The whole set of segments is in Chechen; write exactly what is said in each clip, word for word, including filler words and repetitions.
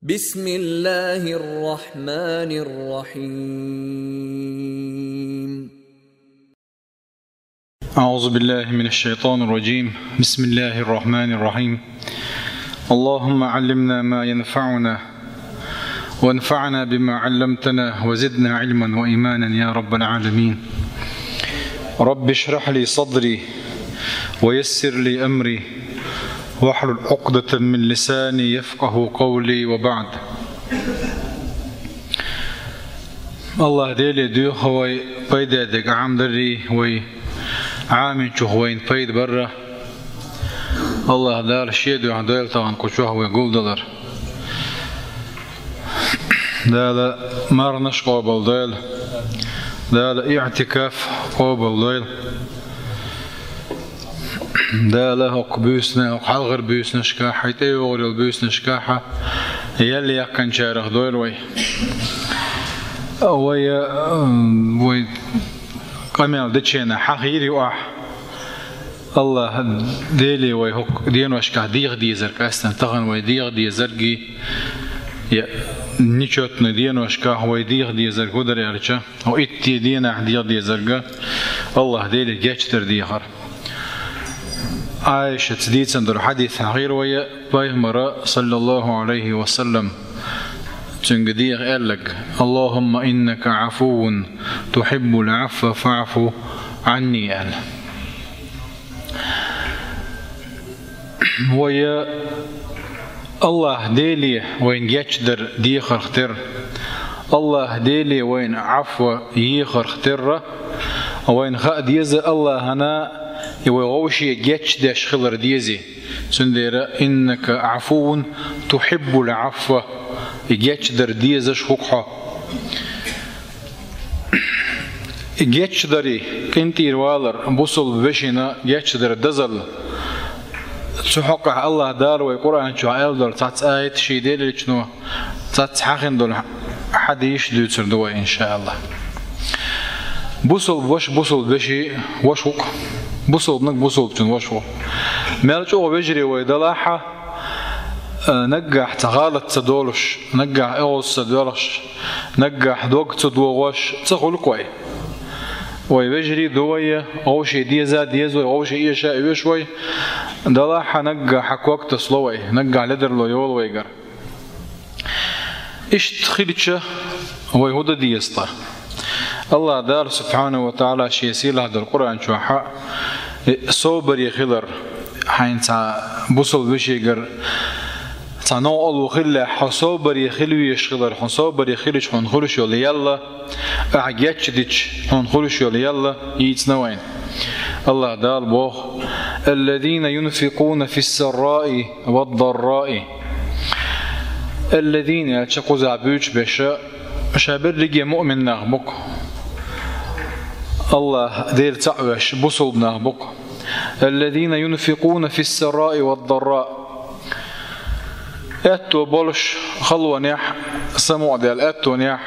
بسم الله الرحمن الرحيم. أعوذ بالله من الشيطان الرجيم. بسم الله الرحمن الرحيم. اللهم علمنا ما ينفعنا وانفعنا بما علمتنا وزدنا علما وإيمانا يا رب العالمين. رب اشرح لي صدري ويسر لي أمري واحلل عقدة من لساني يفقه قولي وبعد. АллахӀ Деле доьху вай пайда дерг Ӏамадарра, вай Ӏамийначух вайна пайда барра. АллахӀ Дала Шен дуьхьа дойла тахана кху чохь вай гулдалар. Дала марханаш къобалдойла. Дала иӀтикаф къобалдойла. Дала хӀокху буьйсанна, хӀокху хьалхара буьйсанашкахь, хьайн тӀейогӀур йолу буьйсанашкахь ял яьккхинчарах дойла вай. Вай, вай къамел дечу хенахь хьахийра ю ахь. АллахӀ Деле вай хӀокху деношкахь деха дезарг, къаьстина тахана вай деха дезарг, я нечётный деношкахь вай деха дезарг хӀун дара аьлча, хӀокху итт денахь деха дезарг АллахӀ Деле гечдар дехар. Ӏайшас дийцина долу хьадис хьахийра вай, Пайхамара, саллаллаху Ӏалайхи ва саллам, цуьнга деха аьлларг: «Аллахумма иннака Ӏафуввун тухьиббул Ӏафва фаӀфу Ӏанни», – аьлла. Вай АллахӀ Деле вайна гечдар дехарх терра, АллахӀ Деле вайна Ӏафва ехарх терра, вайна хаа деза АллахӀана и вай вовше гечдеш хилар дезий. Цундела: «Иннака Ӏафуввун тухьиббул Ӏафва», и гечдар дезаш хӀу-кх хьо. Гечдарий, къинтӀера валар, бусалба вешина гечдар дазалла. Цу хьокъехь АллахӀ Дала вай Къуръан чохь аьлла долу цхьацца аят, шен Делан элчано цхьацца хьахийна долу хьадис дуьйцур ду вай, иншааллахӀ. Бусалба ваша бусалба вешин ваша ву-кх. Бусалбаниг бусалбачун ваша ву. Мел чӀогӀа вежарий вай далахь а, наггахь цхьа гӀалат ца долуш, наггахь оьгӀаз ца доьлхуш, наггахь дог ца догӀуш ца хуьлу-кх вай. Вай вежарий ду вай, вовше деза а деза вай, вовше эша а эша вай, далахь а наггахь ког тасало вай, наггахь ледарло йолу вайгара. Иштта хилча, вай хӀун дан деза-те? АллахӀ Дала, субхьанаху ва тагӀала, Шен сийлахь долу Къуръан чохь а собаре хилар, хьайна цхьа бусалба вешигара цхьа новкъарло хиллехь, хьо собаре хила везаш хилар, хьо собаре хилча хьуна хуьлуш йолу ял, ахь гечдича хьуна хуьлуш йолу ял йийцина вайна. АллахӀ Дала боху: «Аллазина юнфикуна фиссарраи ваддарраи». Аллазина аьлча кхузахь буьйцуш берш ша берриге муъмин нах бу-кх. АллахӀ Дела цхьаъ веш бусалба нах бу-кх. «Аллазина юнфикуна фиссарраи ваддарра». Аьтто болуш, халонехь, самукъадаьлла аьттонехь,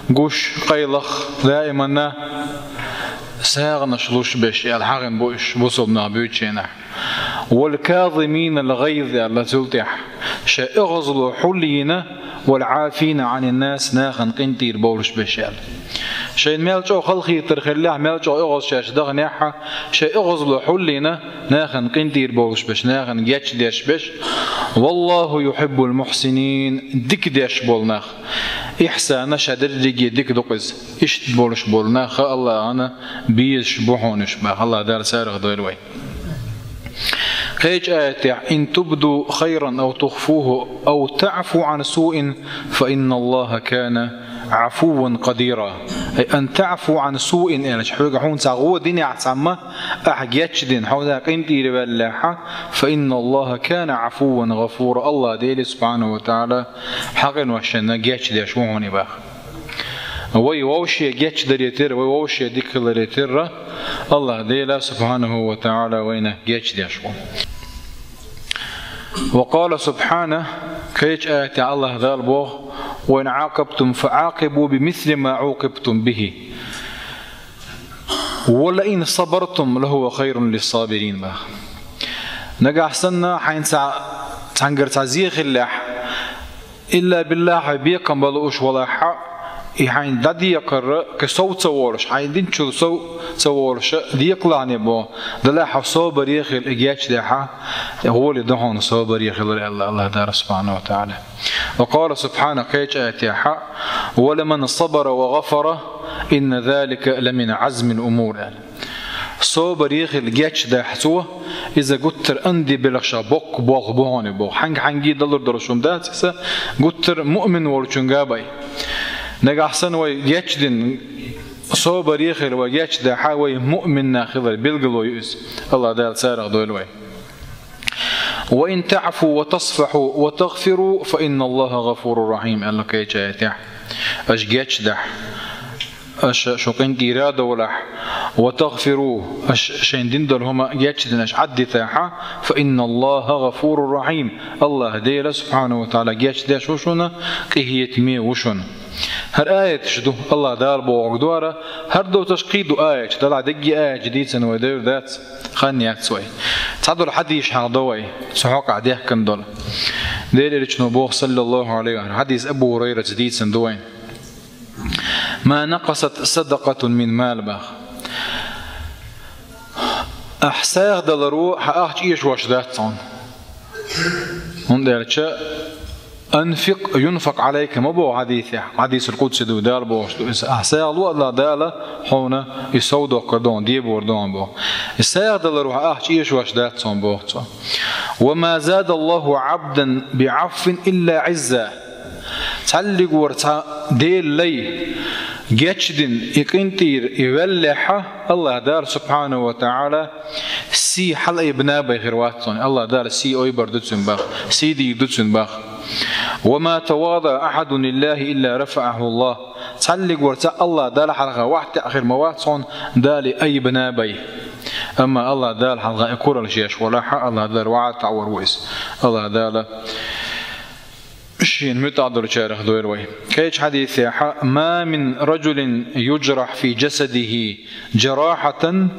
гуш, къайлах, даиманна сагӀанаш луш берш аьлла хьахийна бу уьш бусалба нах буьйцучу хенахь. «Вал казиминал гӀайз», аьлла цул тӀаьхьа, шайн оьгӀазло хьулйина, «вал Ӏафина Ӏанин нас», нахана къинтӀера бовлуш берш аьлла. Шайна мел чӀогӀа халахетар хиллехь, мел чӀогӀа оьгӀаз шаьш даханехь а, шайн оьгӀазло хьулйина, нахана къинтӀера бовлуш берш, нахана гечдеш берш. «Валлаху юхьиббул мухьсинин», дика деш болу нах. Ихьсан ша дерриге дика ду-кх иза. Иштта болуш болу нах АллахӀана безаш бу хьуна уьш боху. АллахӀ Дала царах дойла вай. Кхечу аятехь: «Ин тубду хайран ау тухфуху, ау таӀфу Ӏан суин, фа инналлаха кана Ӏафуван къадира». Ай, «ан таӀфу Ӏан суин» аьлча, хьоьга хьуна цхьа гӀо динехь цхьамма, ахь гечдина, хьо цунна къинтӀера ваьллехь, «фа инналлаха кана Ӏафуван гӀафура». АллахӀ Дела, субхьанаху ва тагӀала, хьан къиношна гечдеш ву хьуна и боху. Вай вовше гечдаре терра, вай вовше дика хиларе терра, АллахӀ Дела, субхьанаху ва тагӀала, вайна гечдеш ву. Ва къала субхьана, кхечу аятехь АллахӀ Дала боху: «Ва ин Ӏакъабтум фа Ӏакъибу бимисли ма Ӏукъибтум бихи. Ва ла ин сабартум ла хӀува хайрун лиссабирин», боху. Нагахь санна хьайна цхьа, цхьаьнгара цхьа зе хиллехь, Илла биллахь, хьай бекхам бала уш валахьа, и хьайн дӀадекхар кхы сов ца волуш, хьайн динчул сов ца волуша декхалахьне бо, далахьа собаре хила и гечдехьа, гӀоле ду хьуна собаре хилар, аьлла Аллаха Дала субхьана ва тагӀала. Ва къала субхьана, кхеча аятехьа: «Ва ламан сабара ва гъафара, инна залика ламин азмил умур», аьлла. Собаре хила гечдахь цо, иза гуттар анди белхаша боккха болх бу хьуна боху. Хьанга-хьанги далур долуш хӀума дац иза, гуттар муъмин волчунга бай. Нагахь санна вай гечдина, собаре хила вай гечдахьа, вай муъминна хилар билгало ю иза. Аллаха Дала царах дойла вай. «Ва ин таъфу ва тасфахьу ва тагъфиру, фа инна Аллаха гъафуру рахьим», аьлла кхеча аятехь. Аша гечдахь, аша шу къинтӀера довлахь, ва тагъфиру, аша шайн дин долу хӀума гечдина аша Ӏаддитахьа, фа инна Аллаха гъафуру рахьим, Аллаха Дела субхьана ва тагӀала гечдеш ву шуна, къинхетаме ву шуна. ХӀара аяташ ду, Аллаха Дала бохург ду хӀара, хӀара доцуш кхин ду аяташ, далахь дегги аяташ дийцина вай девр дац. Хан яц вай. Цхьадолу хьадийш хьалдо вай, цу хьокъахь дехкан долу. Дела Элчано боху, саллаллаху Ӏалайхи ва саллам, хьадийс Абу Хурайраца дийцина ду вайн: «Ма накъасат садакъатун мин мал», бах. Ахь сагӀа даларо хьан ахча эшош дац хьуна. ХӀунда аьлча, «Анфикъ юнфакъ Ӏалайка» ма боху хьадийсехь, хьадийсул къудси ду, Дала бохуш ду иза. Ахь сагӀа ло, Аллаха Дала хьуна и сов доккхур ду хьуна, дебор ду хьуна боху. И сагӀа даларо хьан ахча эшош дац хьуна боху цо. «Ва ма задаллаху Ӏабдан би Ӏафвин илла Ӏизза». Цхьаллигора цхьа Дела лай гечдина и къинтӀера и ваьллехьа, Аллаха Дала субхьана ва тагӀала сий хьалаайбина бай хир вац цунна. Аллаха Дала сий ойбар ду цуьнан бах, сий дийр ду цуьнан бах. «Ва ма тавада ахьадун лиллахи илла рафааху Аллах». Цхьаллигора цхьа Аллаха Дала хьалха вахьтеа хир ма вац хьуна, Дала айбина бай. Амма Аллаха Дала хьалха и куралла шеш валахьа, Аллаха Дала вахьа таӀор ву иза. Аллаха Дала шена муьтӀахь долчарах дойла вай. Кхечу хьадийсехьа: «Ма мин раджулин юджрахь фи джасадихи джарахьатан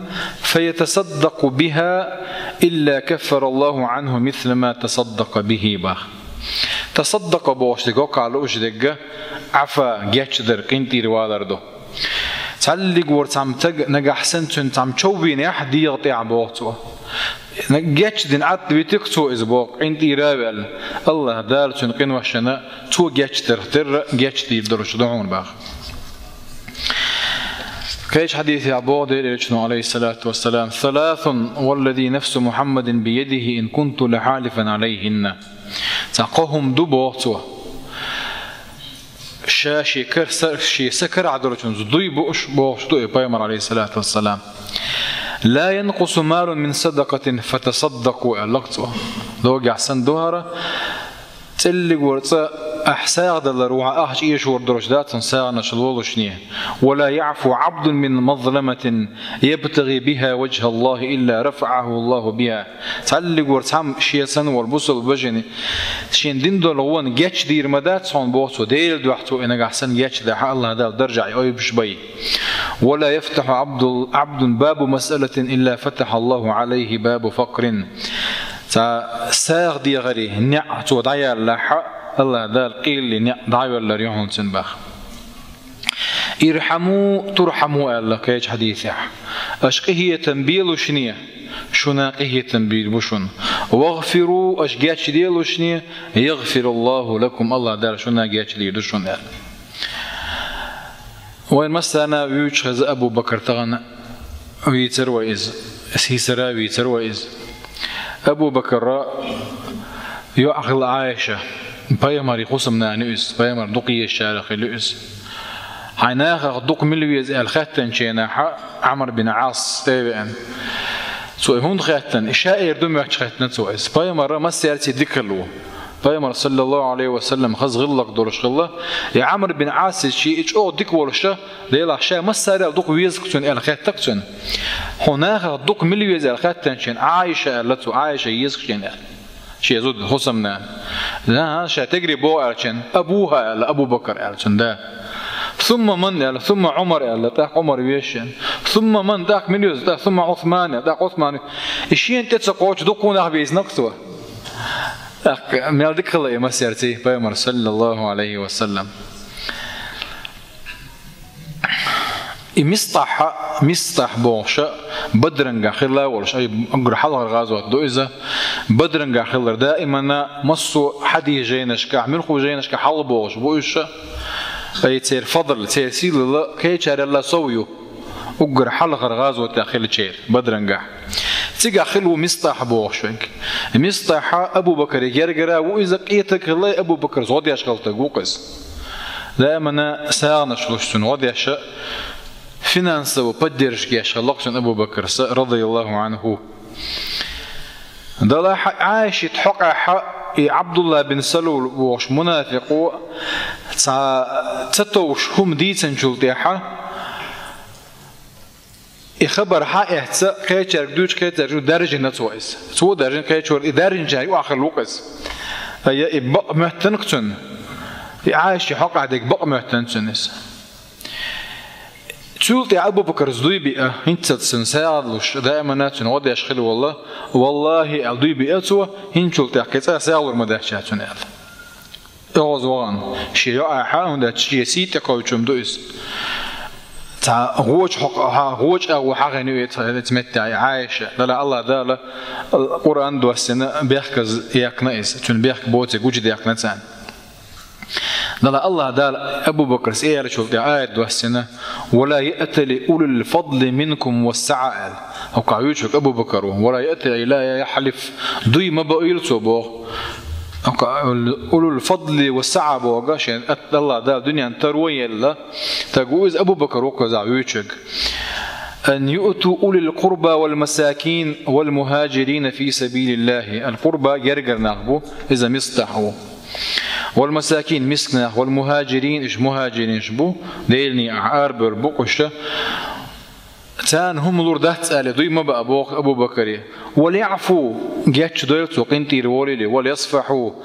фаятасаддакъу биха илла каффараллаху Ӏанху мисла ма тасаддакъа бихи», бах. Тасаддакъа бохуш дерг хӀокхахь лууш дерг Ӏафа, гечдар, къинтӀера валар ду. Цхьаллигора цхьамма таг нагахь санна цуьнан цхьамма чов вийнехь дегӀа тӀехь боху цо. Гечдина Ӏад витиг цо иза боху, къинтӀера а ваьлла. Аллаха Дала цуьнан къиношна цо гечдарх терра гечдийр долуш ду хьуна бах. Кхечу хьадийсехь боху Делан Элчано, алейхиссалату вассалам: «Саласун валлази нафсу Мухаммадин биядихи ин кунту лахьалифан алейхинна». Цхьа кхо хӀума ду боху цо. Ша шен кар-, са-, шен са карахь долчунца дуй бууш бохуш ду и пайхамар, алейхиссалату вассалам. «Ла янкъусу малун мин садакъатин фатасаддакъу», аьлла цо. Логехь санна ду хӀара, цӀеллигора цӀа ахь сагӀа далар ву, ахча эшор долуш дац хьуна сагӀанаш лолушне. «Ва ла яъфу Ӏабдун мин мазламатин ябтагӀи биха ваджхӀаллахи илла рафаӀаху Аллаху биха». Цхьаллигора цхьамма шен санна волу бусалба вежарий шен дин долу гӀона гечдийр ма дац хьуна боху цо, Делан дуьхьа цо и нагахь санна гечдахьа, Аллаха Дала даржехь и ойбуш бай. «Ва ла яфтахьу Ӏабдул-, Ӏабдун бабу масъалатин илла фатахьа Аллаху Ӏалайхи бабу факърин». Цхьа сагӀа дегӀаре неӀ цо дӀаяллахьа, Аллаха Дала къелли неӀ дӀайоьллар ю хьуна цуьнан бах. «Ирхьаму турхьаму», аьлла кхечу хьадийсехь. Аша къинхетам белушне, шуна къинхетам бийр бу шуна. «ВагӀфиру», аша гечделушне, «ягӀфируллаху лакум», Аллаха Дала шуна гечдийр ду шуна аьлла. Вайн массарна вуьйцуш хеза Абу Бакр тахана. Вийцар вай иза. Сийсара вийцар вай иза. Абу Бакарра йоӀ хилла Ӏайша. Пайхамаран хӀусамнана ю иза. Пайхамар дукха езачарах хилла ю иза. Хьайн нахах дукха мила веза аьлла хаьттинчу хенахь Ӏамр бин Ӏас тӀе а веана. Цо и хӀунда хаьттина? И ша эр ду моьттуш хаьттина цо иза. Пайхамарра массаьрца дика хилла ву. Пайхамар, саллаллаху Ӏалайхи ва саллам, хаза гӀиллакх долуш хилла. И Ӏамр бин Ӏас иза шен и чӀогӀа дика волуша, Делахь ша массарел дукха веза-кх цуьнан аьлла хаьттина-кх цуьнан. Хьо нахах дукха мила веза аьлла хаьттинчу хенахь, Ӏайша аьлла цо, Ӏайша еза-кх шена аьлла. Шен зуда, хӀусамнана. ХӀан-хӀа, ша тегри боху аьллачу хенахь, Абуха аьлла, Абу Бакар аьлла цуьнан да. Сумма ман аьлла, сумма Ӏумар аьлла, тӀаккха Ӏумар веза шена. Сумма ман, тӀаккха мила веза, тӀаккха сумма Ӏусман аьлла, тӀаккха Ӏусман. И шена тӀе ца кхочу дуккха нах вийцина-кх цо. ТӀаккха мел дика хилла и массерций пайхамар, саллаллаху алейхи ва саллам. И Мистахь, Мистахь бохуш, Бадрангахь хилла волуш, ай, уггар хьалхара гӀазот ду иза. Бадрангахь хилар даимана массо а хьадис жайнашкахь, муьлхха жайнашкахь хьалха бохуш бу уьш. Ай, церан фадл, церан сийлалла кхечарелла сов ю. Уггар хьалхара гӀазотехь хиллачеран, Бадрангахь. Цигахь хилла ву Мистахь бохуш верг. Мистахь Абу-Бакаре гергара ву иза, къетаг хилла, Абу-Бакарца гӀо деш хилла стаг ву-кх иза. Даимана сагӀанаш луш цунна гӀо деш, финансово поддержка еш хилла-кх цунна Абу-Бакарца, радияллаху анху. Делахь Ӏайшат хьокъехь и Ӏабдулла бин Салул бохуш мунафикъо цхьа ца товш хӀума дийцинчул тӀаьхьа, и хабар хьаэцна, кхечаьрга дуьйцуш, кхечаьрга ду даржийна цо иза. Цо даржийна, кхечара и даржийначарна юкъахь хилла ву-кх иза. Ай, и бакъ моьттина-кх цунна. И Ӏайшат хьокъехь дерг бакъ моьттина цунна иза. Цул тӀаьхьа Абу-Бакарца дуй биъна, хӀинццалц цунна сагӀа луш, даимана цунна гӀо деш хилла волу, валлахӀи аьлла дуй биъна цо, хӀинцул тӀаьхьа кхин цкъа сагӀа лур ма дац ша цунна аьлла. ОьгӀаз вахана, шен йоӀехь, хӀунда аьлча шен сий тӀекхочуш ду иза. Цхьа гӀоча хьокъехь, гӀоча агӀо хьахийна ю и цхьа, и цхьа меттехь и Ӏайша. Делахь АллахӀ Дала Къуръан доссийна, бехказа яьккхина иза, цуьнан бехк боций гучудаьккхина царна. Делахь АллахӀ Дала Абу-Бакарца и аьллачул тӀаьхьа аят доссийна: «Ва ла яътали улул фадли минкум вассаӀа», аьлла. ХӀокху вуьйцург Абу-Бакар ву. «Ва ла яътали», ай ла яхьлиф, дуй ма баийла цо боху. ХӀокху улул фадли вассаӀа боху, шен АллахӀ Дала дуьненна таро елла стаг ву иза, Абу-Бакар ву-кх иза вуьйцург. «Ан юъту улил къурба вал масакин вал мухаджирина фи сабилиллахи». Ал-къурба гергара нах бу, иза Мистахь ву. «Вал масакин», мисканах, «вал мухаджирин», уьш мухаджиринаш бу, Делан некъахь арабевр бу-кх уьш. Царна хӀума лур дац аьлла дуй ма баа боху Абу-Бакаре. «Вал яъфу», гечдойла цо, къинтӀера волийла, «вал ясфахьу.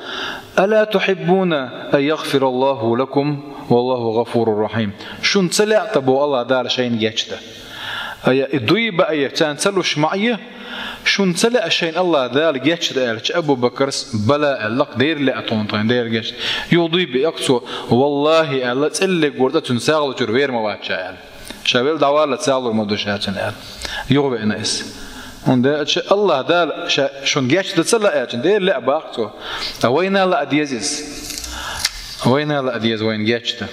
Ала тухьиббуна ан ягъфираллаху лакум, валлаху гъафурур рахьим». Шуна ца лаьа-кх боху АллахӀ Дала шайна гечдан? Ай, и дуй баа, царна ца луш ма Ӏе, шуна ца лаьа шайна АллахӀ Дала гечдан аьлча, Абу-Бакарс: «Бала», аьлла-кх, дера лаьа тхуна, тхайна дера гечдан. Юха дуй биъна-кх цо: «ВаллахӀи», аьлла, «цӀеллиг вуьрца цуьнан сагӀа лучуьра вер ма вац ша», аьлла. «Ша велла дӀаваллалц сагӀа лур ма ду ша цуьнан», аьлла. Юха веана иза. ХӀунда аьлча АллахӀ Дала ша шуна гечдан ца лаьа аьлча, дера лаьа боху-кх цо. Ткъа вайна а лаа деза иза. Вайна а лаа деза вайна гечдан.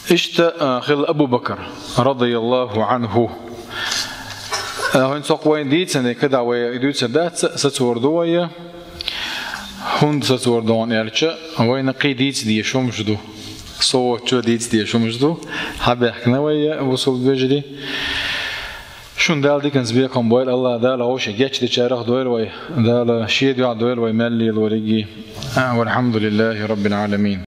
Иштта, а, хилла Абу-Бакар, радияллаху анху. А, хӀинца хӀокху вайна дийцина, кхидӀа вай дуьйцур дац, сацор ду вай. ХӀунда сацор ду аьлча, вайна кхин дийца дезаш хӀумаш ду. Со воцчо дийца дезаш хӀумаш ду. Хьабаьхкина вай, бусалба вежарий. Шуна Дала диканца бекхам бойла, АллахӀ Дала вовшех гечдечарах дойла вай, Дала Шен дуьхьа дойла вай мел лелориг. А, валхьамдулиллахи раббил Ӏаламин.